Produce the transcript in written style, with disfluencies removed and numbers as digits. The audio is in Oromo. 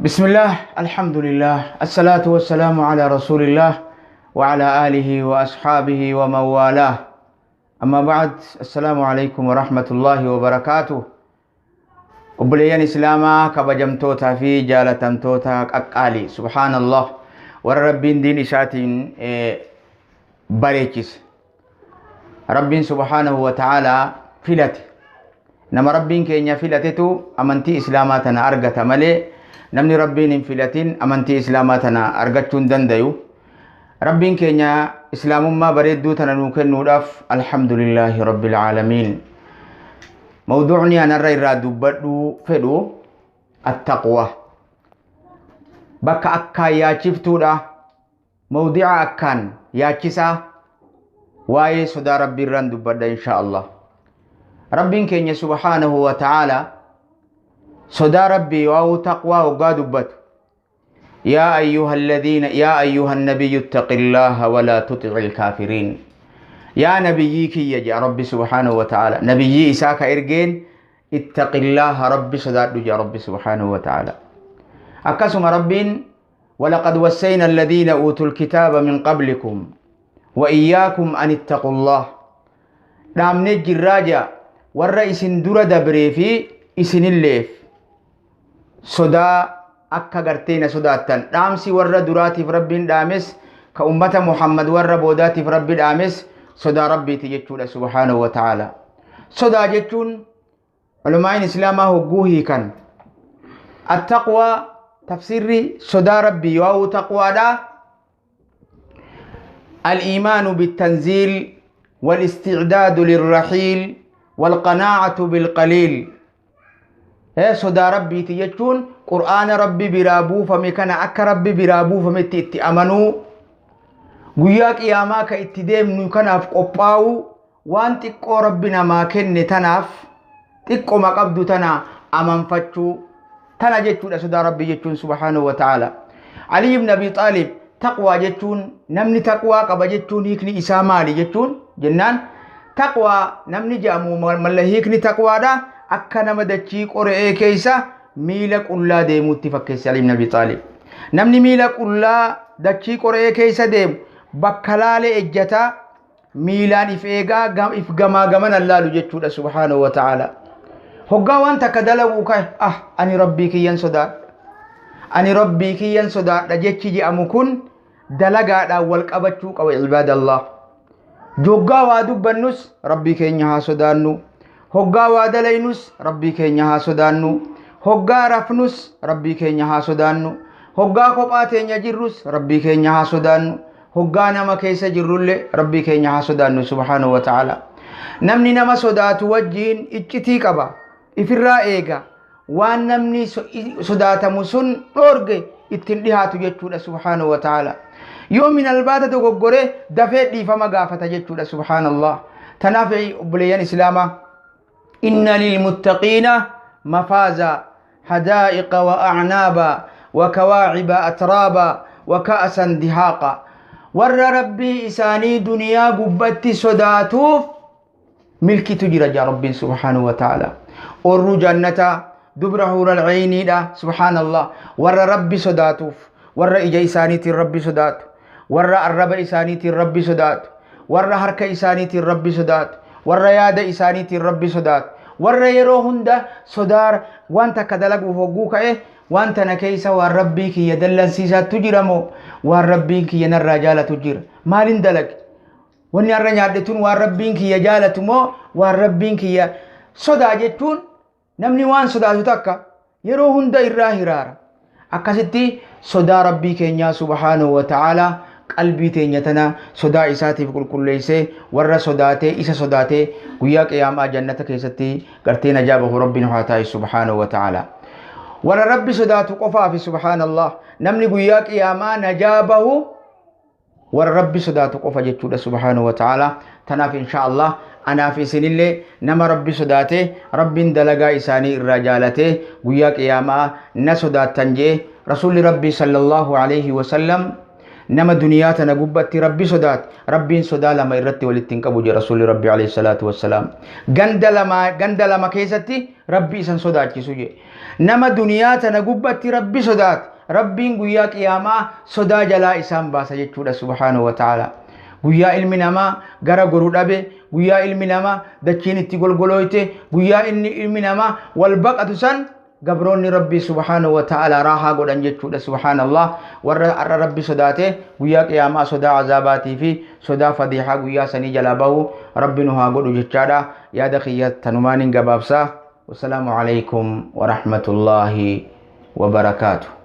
بسم الله، الحمد لله، الصلاة والسلام على رسول الله وعلى آله وأصحابه ومن والاه. أما بعد، السلام عليكم ورحمة الله وبركاته. Obboleeyyan Islaamaa kabajamtootaa fi jaalatamtoota qaqqaalii, subhaanallah, warra Rabbiin diin isaatiin bareechise, Rabbiin subhaanahu wa ta'aalaa filate. Nama Rabbiin keenya filatetu amantii Islaamaa tana argata malee, namni Rabbiin hin filatin amantii Islaamaa tana argachuu hin dandayu. Rabbiin keenya Islaamummaa bareedduu tana nuu kennuudhaaf alhamdulillaahi rabbil aalamiin. Mawduucni anarra irraa dubbadhuu fedhu attaqwa. Bakka akkaan yaachiftuudha. Mawdica akkaan yaachisaa, waa'ee sodaa Rabbii irraan dubbadha insha Allah. Rabbiin keenya subhaanahu wa ta'ala sodaa Rabbii waa'uu taqwaa hoggaa dubbatu, يا أيها الذين يا أيها النبي اتق الله ولا تطع الكافرين. Yaa nabiyyii kiyya jaa Rabbi subhaanahu wa ta'ala, nabiyyii isaa ka ergeen, اتق الله, Rabbi sodaadhu jaa Rabbi subhaanahu wa ta'ala. Akkasuma Rabbiin ولقد وصينا الذين أوتوا الكتاب من قبلكم وإياكم أن اتقوا الله. Dhaamne jirraa jaa warra isin dura dabree fi isinilleef sodaa akka gartee na sodaattan. Dhaamsi warra duraatiif Rabbiin dhaames, ka ummata Muhammad warra boodaatiif Rabbi dhaames, sodaa Rabbiiti jechuudha subhaanahu wa ta'ala. Sodaa jechuun ulumaa'in Islaamaa hogguu hiikan, attaqwaa, tafsirri sodaa Rabbii waa'uu taqwaadha, الإيمان بالتنزيل والاستعداد للرحيل والقناعة بالقليل. Sodaa Rabbiiti jechuun Qur'aana Rabbi biraa buufame kana akka Rabbi biraa buufametti itti amanuu, guyyaa qiyaamaa ka itti deemnu kanaaf qophaa'uu, waan xiqqoo Rabbi namaa kenne tanaaf xiqqoma qabdu tana amanfachuu tana jechuudha sodaa Rabbii jechuun subhaanahu wa ta'ala. Ali ibn Abi Xaalib taqwaa jechuun, namni taqwaa qaba jechuun hiikni isaa maali jechuun jennaan, taqwaa namni jedhamu malla hiikni taqwaadha akka nama dachii qore'ee keessa miila qullaa deemuutti fakkeesse Ali ibn Abi Xaalib. Namni miila qullaa dachii qore'ee keessa deemu bakka laalee ejjataa, miilaan if eegaa, if gamaa gaman allaalu jechuudha subhaanahu wa ta'ala. Hoggaa waan takka dalaguu ka'e, "Ah, ani Rabbii kiyyan sodaadha. Ani Rabbii kiyyan sodaadha," jechi je'amu kun dalagaadhaan wal qabachuu qaba, ibaadallah. Hoggaa waa dubbannus Rabbii keenya haa sodaannu. Hoggaa waa dalaynus Rabbii keenya haa sodaannu. Hoggaa rafnus Rabbii keenya haa sodaannu. Hoggaa kophaa teenya jirrus Rabbii keenya haa sodaannu. Hoggaa nama keessa jirrullee Rabbii keenya haa sodaannu subhaanahu wa ta'ala. Namni nama sodaatu wajjiin iccitii qaba. Ifirraa eega. Waan namni sodaatamu sun dhoorge ittiin dhihaatu jechuudha subhaanahu wa ta'ala. Yoo min albaata dogoggoree dafee dhiifama gaafata jechuudha, subhaanallah. Tanaaf obboleeyyan Islaamaa, إن للمتقين مفازا حدائق وأعنابا وكواعب أترابا وكأسا دهاقا. Warra Rabbii isaanii duniyaa gubbatti sodaatuuf milkitu jira jaa Rabbiin subhaanahu wa ta'ala. Orruu jannataa dubra huural ceyniidha, subhaanallah. Warra Rabbi sodaatuuf, warra ija isaaniitiin Rabbi sodaatu, warra arraba isaaniitiin Rabbi sodaatu, warra harka isaaniitiin Rabbi sodaatu, warra yaada isaaniitiin Rabbi sodaatu, warra yeroo hunda sodaa waan takka dalaguuf hogguu ka'e, waan tana keessa waan Rabbii kiyya dallansiisaattu jira moo waan Rabbiin kiyya narraa jaalatu jira? Maalin dalage? Wanni har'a nyaadhe tun waan Rabbiin kiyya jaalatu moo waan Rabbiin kiyya? Sodaa jechuun namni waan sodaatu takka yeroo hunda irraa hiraara. Akkasitti sodaa Rabbii keenyaa subhaanahu wa ta'ala qalbii teenya tana sodaa isaatiif qulqulleessee, warra sodaatee isa sodaatee guyyaa qiyaamaa jannata keessatti gartee najaa bahu Rabbiin haa ta'isu subhaanahu wa ta'ala. Warra Rabbi sodaatu qofaafi, subhaanallah, namni guyyaa qiyaamaa najaa bahu warra Rabbi sodaatu qofa jechuudha subhaanahu wa ta'ala. Tanaaf insha Allah anaaf isinillee nama Rabbi sodaate, Rabbiin dalagaa isaanii irraa jaalatee guyyaa qiyaamaa na sodaattan jee Rasuulli Rabbii sallallahu alaihi wasallam. Nama duniyaa tana gubbatti Rabbi sodaate, Rabbiin sodaa lama irratti walitti hin qabu jedha Rasuulli Rabbi alayhi salaatu wassalaam. Ganda lama, ganda lama keessatti Rabbi isan sodaachisu jedhe. Nama duniyaa tana gubbatti Rabbi sodaate, Rabbiin guyyaa qiyaamaa sodaa jalaa isaan baasa jechuudha subhaanahu wa ta'ala. Guyyaa ilmi namaa gara goru dhabe, guyyaa ilmi namaa dachiin itti golgolooyte, guyyaa inni ilmi namaa wal baqatu san gabroonni Rabbii subhaanahu wa ta'ala raahaa godhan jechuudha. Subhaanallah, warra har'a Rabbi sodaate guyyaa qiyaamaa sodaa azaabaatii fi sodaa fadiihaa guyyaa sanii jalaa bahu Rabbi nu haa godhu jechaadha. Yaada kiyya tanumaan hin gabaabsaa. Wasalaamu alaikum warahmatullaahi wabarakaatu.